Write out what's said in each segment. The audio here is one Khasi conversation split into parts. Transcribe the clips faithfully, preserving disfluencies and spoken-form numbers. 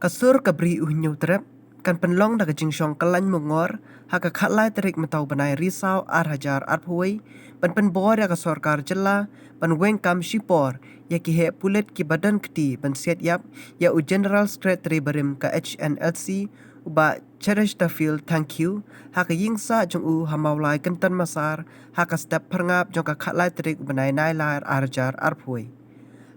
Ka sur ka Bri U Hynñiewtrep kan pynlong da ka jingshong kyllain mungor ha ka khatlai tarik mynta u bnai Risaw ar hajar arphew wei, ban pynbor ïa ka sorkar jylla ban weng kam shipor ïa ki heh pulit kiba don kti ban siat ïap ïa u General Secretary barim ka H N L C, u Bah Cheristerfield Thangkhiew, ha ka ïing sah jong u ha Mawlai Kynton Massar, ha ka step phyrngap jong ka khatlai tarik u bnai Nailar ar hajar arphew wei.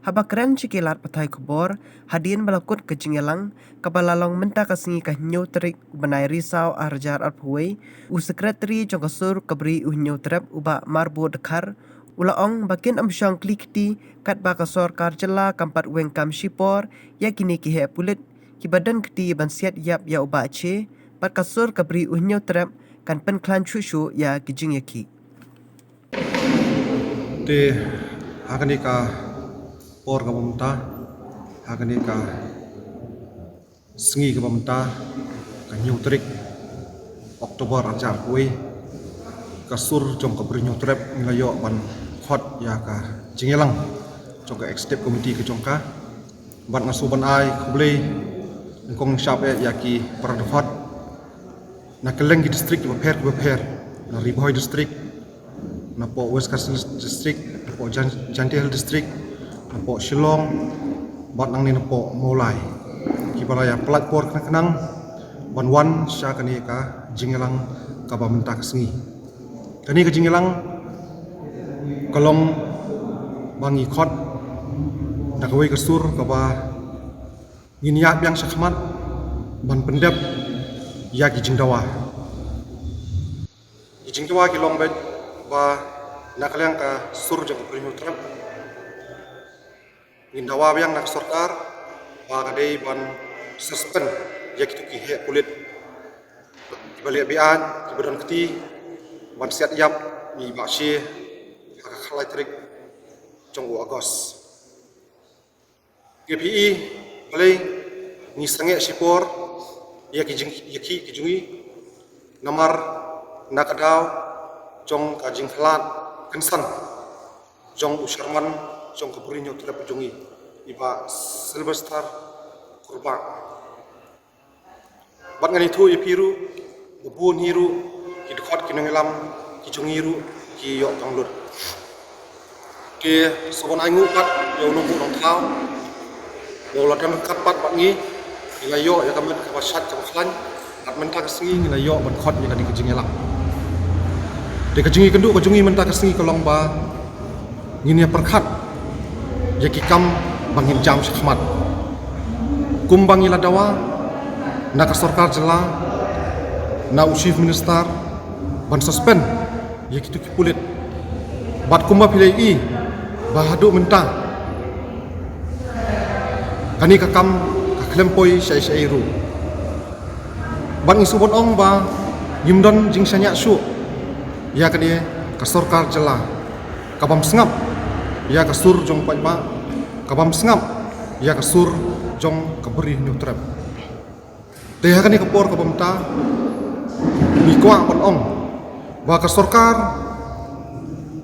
Haba kren sha ki lad pathai khubor hadien ba la kut ka jingïalang kaba la long mynta ka sngi ka hynñiew tarik u bnai Risaw ar hajar arphew wei, u Secretary jong ka sur ka Bri U Hynñiewtrep, u Bah Marbud Dkhar, u la ong ba kin ym shong kli kti katba ka sorkar jylla kam pat weng kam shipor ïa kine ki heh pulit kiba don kti ban siat ïap ïa u Bah Che, bad ka sur ka Bri U Hynñiewtrep kan pynkhlaiñ shuh shuh ïa ki jingïakhih. Te ha kane ka por kaba mynta, ha kane ka sngi kaba mynta, ka hynñiew tarik October ar hajar arphew wei, ka sur jong ka Bri U Hynñiewtrep ngi la ïoh ban khot ïa ka jingïalang jong ka Executive Committee ka jong ka. Bad nga sngewbha ban ai khublei nyngkong nyngshap eh ïa ki para dkhot na kylleng ki district kiba pher kiba pher, na Ri Bhoi District, napoh West Khasi Hills District, napoh Jan-, Jaintia Hills District, napoh Shillong, bad nangne napoh Mawlai, kiba la ïa pynlait por khnang khnang ban wan sha kane ka jingïalang kaba mynta ka sngi. Kane ka jingïalang ka long ba ngi khot da kawei ka sur kaba ngin ïaid biang shakhmat ban pyndep ïa ki jingdawa. Ki jingdawa ki long beit ba na ka liang ka sur jong ka Bri U Hynñiewtrep ngin dawa biang na ka sorkar ba ka dei ban suspend ïa kito ki heh pulit kiba leh beaiñ, kiba don kti ban siat ïap ïa i Bah Shie ha ka khatlai tarik jong u August. Ngi phi i, balei ngi sangeh shipor ïa ki jingïakhih ki jong ngi, namar na ka daw jong ka jingkhlad kynsan jong u chairman jong ka Bri U Hynñiewtrep jong ngi, i Bah Sylvester Kurbah. Bad ngan ïathuh ïa phi ruh ba bun hi ruh ki dkhot ki nongïalam ki jong ngi ruh ki ïoh tang lut. Te sngewbha ban ai nguh pat ïa u nongbuh nongthaw ba u la don ryngkat pat bad ngi, ngi la ïoh ïa ka met kaba shait kaba khlaiñ. Bad mynta ka sngi ngi la ïoh ban khot ïa kane ka jingïalang. Te ka jingïakynduh ka jong ngi mynta ka sngi ka long ba ngin ïa pyrkhat ïa ki kam ba ngin jam shakhmat. Kumba ngi la dawa na ka sorkar jylla, na u Chief Minister ban suspend ïa kito ki pulit. Bad kumba phi la ïohi ba haduh mynta kane ka kam ka khlem poi shaei shaei ruh. Bad ngi sngewbha ban ong ba ngim don jingshaniah shuh ïa kane ka sorkar jylla kabym sngap ïa ka sur jong u paidbah, kabym sngap ïa ka sur jong ka Bri U Hynñiewtrep. Te ha kane ka por kaba mynta ngi kwah ban ong ba ka sorkar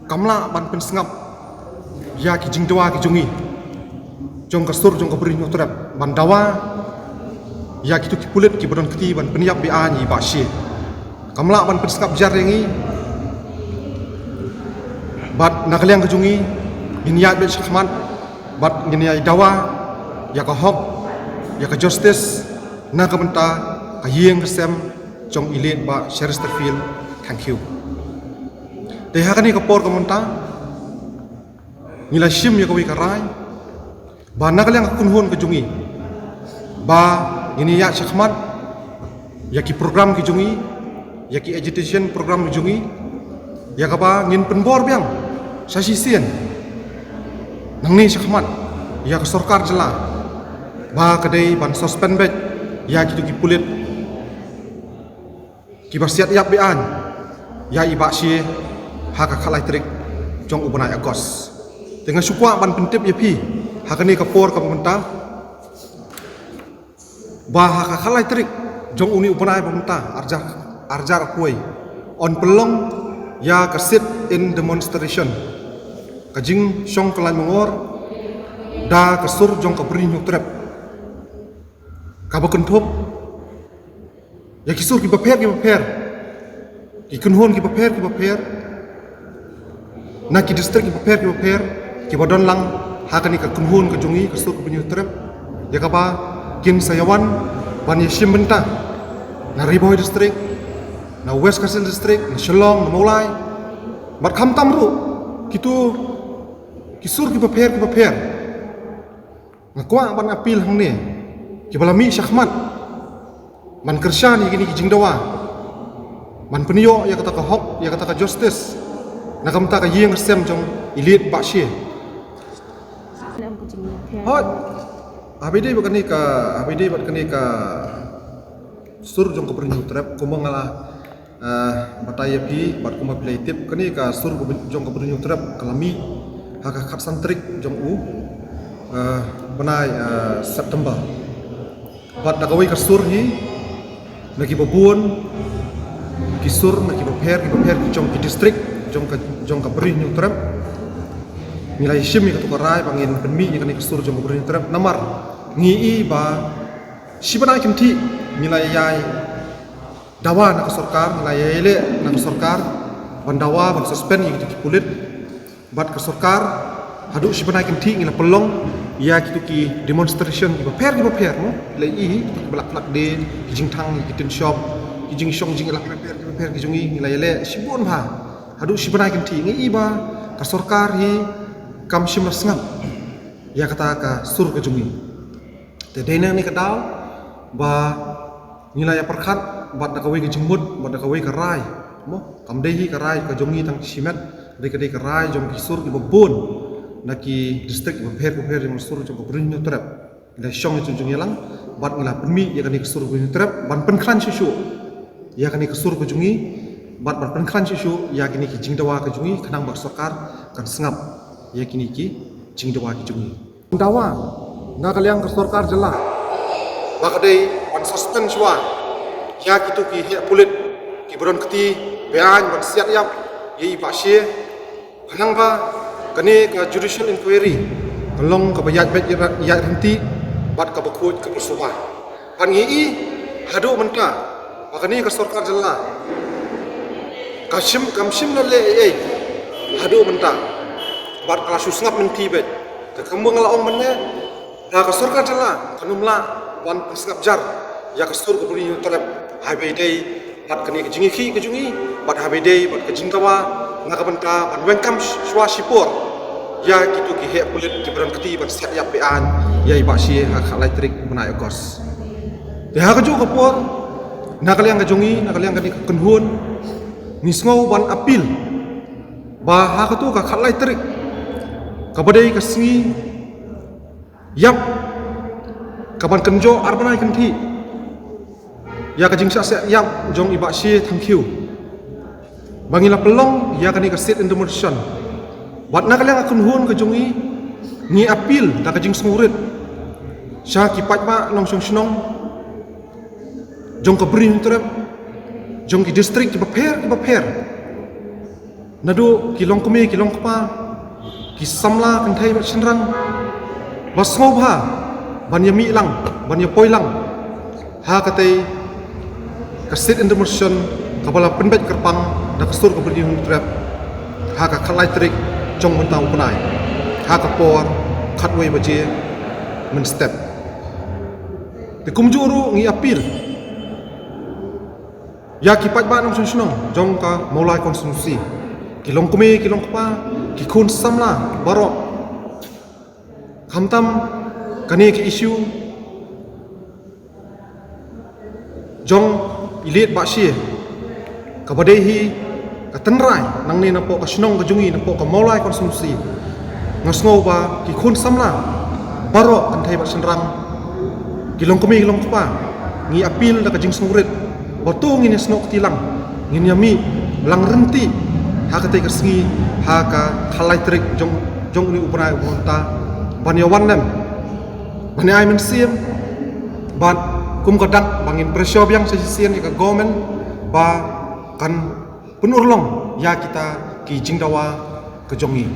kam lah ban pynsngap ïa ki jingdawa ki jong ngi, jong ka sur jong ka Bri U Hynñiewtrep, ban dawa ïa kito ki pulit kiba don kti ban pynïap beaiñ ïa i Bah Shie. Kam lah ban pynsngap jar ïa ngi. Bad na ka liang ka jong ngi ngin ïaid beit shakhmat bad ngin ïa dawa ïa ka hok, ïa ka justice na ka bynta ka ïing ka sem jong i late Bah Cheristerfield Thangkhiew. Te ha kane ka por kaba mynta ngi la shim ïa kawei ka rai ba na ka liang ka kynhun ka jong ngi ba ngin ïa shakhmat ïa ki program ki jong ngi, ïa ki agitation program ki jong ngi, ïa kaba ngin pynbor biang sa shisien nangne shakhmat ïa ka sorkar jylla ba ka dei ban suspend beit ïa kito ki pulit kiba siat ïap beaiñ ïa i Bah Shie ha ka khatlai tarik jong u bnai August. Te nga shu kwah ban pyntip ïa phi ha kane ka por kaba mynta ba ha ka khatlai tarik jong une u bnai ba mynta, arjar, arjar arphew wei, yn pynlong ïa ka sit-in demonstration, ka jingshong kyllain mungor da ka sur jong ka Bri U Hynñiewtrep. kaba kynthup ïa ki sur kiba pher kiba pher, ki kynhun kiba pher kiba pher, na ki district kiba pher kiba pher, kiba don lang ha kane ka kynhun ka jong ngi ka sur ka Bri Hynñiewtrep, ïa kaba kin sa ïawan ban ïashim bynta na Ri Bhoi District, na West Khasi District, na Shillong, na Mawlai, bad khamtam ruh kitu ki sur kiba pher kiba pher. Nga kwah ban appeal hangne, kiba la mih shakhmat ban kyrshan ïa kine ki jingdawa, ban pynïoh ïa kata ka hok, ïa kata ka justice na ka bynta ka ïing ka sem jong i Late Bah Shea. Hoi. Haba ïadei bad kane ka, haba ïadei bad kane ka sur jong ka Bri Hynñiewtrep, kumba nga la, eh, batai ïa phi bad kumba phi la ïatip, kane ka sur ka Bri-, jong ka Bri Hynñiewtrep ka la mih ha ka khatsan tarik jong u, eh, bnai, eh, September. Bad da kawei ka sur hi, na kiba bun ki sur, na kiba pher kiba pher ki jong ki district jong ka, jong ka Bri Hynñiewtrep, ngi la ïashim ïa katu ka rai ba ngin pynmih ïa kane ka sur jong ka Bri Hynñiewtrep. Namar ngi i ba shi bnai kynthih ngi la ïai dawa na ka sorkar, ngi la ïai leh na ka sorkar ban dawa, ban suspend ïa kitu ki pulit. Bad ka sorkar, haduh shi bnai kynthih ngi la pynlong ïa kitu ki demonstration kiba pher kiba pher, no? La i, kitu ki Black Flag Day, ki jingthang ïa ki tin shop, ki jingshong jingïalap kiba pher kiba pher ki jong ngi, ngi la ïaleh shibun bha. Haduh shi bnai kynthih, ngi i ba ka sorkar hi kam shym la sngap ïa kata ka sur ka jong ngi. Te dei na kane ka daw ba ngi la ïa pyrkhat bad da kawei ka jingmut, bad da kawei ka rai, mo? Kam dei hi ka rai ka jong ngi tang shimet, dei ka, dei ka rai jong ki sur kiba bun na ki district kiba pher kiba pher jong ka sur jong ka Bri Hynñiewtrep. Ngi la shong ïa jong ngi lang bad ngi la pynmih ïa kane ka sur Bri Hynñiewtrep ban pynkhlaiñ shuh shuh ïa kane ka sur ka jong ngi, bad ban pynkhlaiñ shuh shuh ïa kine ki jingdawa ka jong ngi, khnang ba ka sorkar kan sngap ïa kine ki jingdawa ki jong ngi. Dawa na ka liang ka sorkar jylla ba ka dei ban suspend shuwa ïa kitu ki heh pulit kiba don kti beaiñ ban siat ïap ïa i Bah Shea, khnang ba kane ka judicial inquiry kan long kaba ïaid beit ïaid ryntih bad kaba khuid kaba suba. Bad ngi i haduh mynta ba kane ka sorkar jylla ka shim, kam shym la leh ei ei haduh mynta, bad ka la shu sngap mynthi beit. Te kumba nga la ong mynne, ba ka sorkar jylla kan ym lah ban pynsngap jar ïa ka sur ka Bri Hynñiewtrep, haba ïadei bad kane ka jingïakhih ka jong ngi, bad haba ïadei bad ka jingdawa na ka bynta ban weng kam shuwa shipor ïa kitu ki heh pulit kiba don kti ban siat ïap beaiñ ïa i Bah Shea ha ka khatlai tarik bnai August. Te ha kajuh ka por, na ka liang ka jong ngi, na ka liang kane ka kynhun, ngi sngew ban appeal ba ha katu ka khatlai tarik, kaba dei ka sngi ïap kaban kynjoh ar bnai kynthih ïa ka jingshah siat ïap jong i Bah Shea Thangkhiew, ba ngi la pynlong ïa kane ka sit-in demonstration. Bad na ka liang ka kynhun ka jong ngi, ngi appeal da ka jingsngewrit sha ki paidbah nongshong shnong jong ka Bri Hynñiewtrep, jong ki district kiba pher kiba pher, naduh ki longkmie ki longkpa, ki samla kynthei bad shynrang, ba sngewbha ban ïamih lang, ban ïapoi lang ha katei ka sit-in demonstration kaba la pynbeit kyrpang da ka sur ka Bri Hynñiewtrep ha ka khatlai tarik jong mynta u bnai, ha ka por khatwei baje mynstep. Te kumjuh ruh ngi appeal ïa ki paidbah nongshong shnong jong ka Mawlai constituency, ki longkmie ki longkpa, ki khun samla baroh, khamtam kane ka issue jong i Late Bah Shea, kaba dei hi ka tynrai nangne napoh ka shnong ka jong ngi, napoh ka Mawlai constituency. Nga sngew ba ki khun samla baroh, kynthei bad shynrang, ki longkmie ki longkpa, ngi appeal da ka jingsngewrit ba to ngin ïasnoh kti lang, ngin ïamih lang ryntih ha katei ka sngi, ha ka khatlai tarik jong, jong une u bnai uba mynta, ban ïawan lem, ban ïa ai mynsiem, bad kum ka dak ba ngin pressure biang sa shisien ïa ka government ba kan pynurlong ïa kita ki jingdawa ka jong ngi.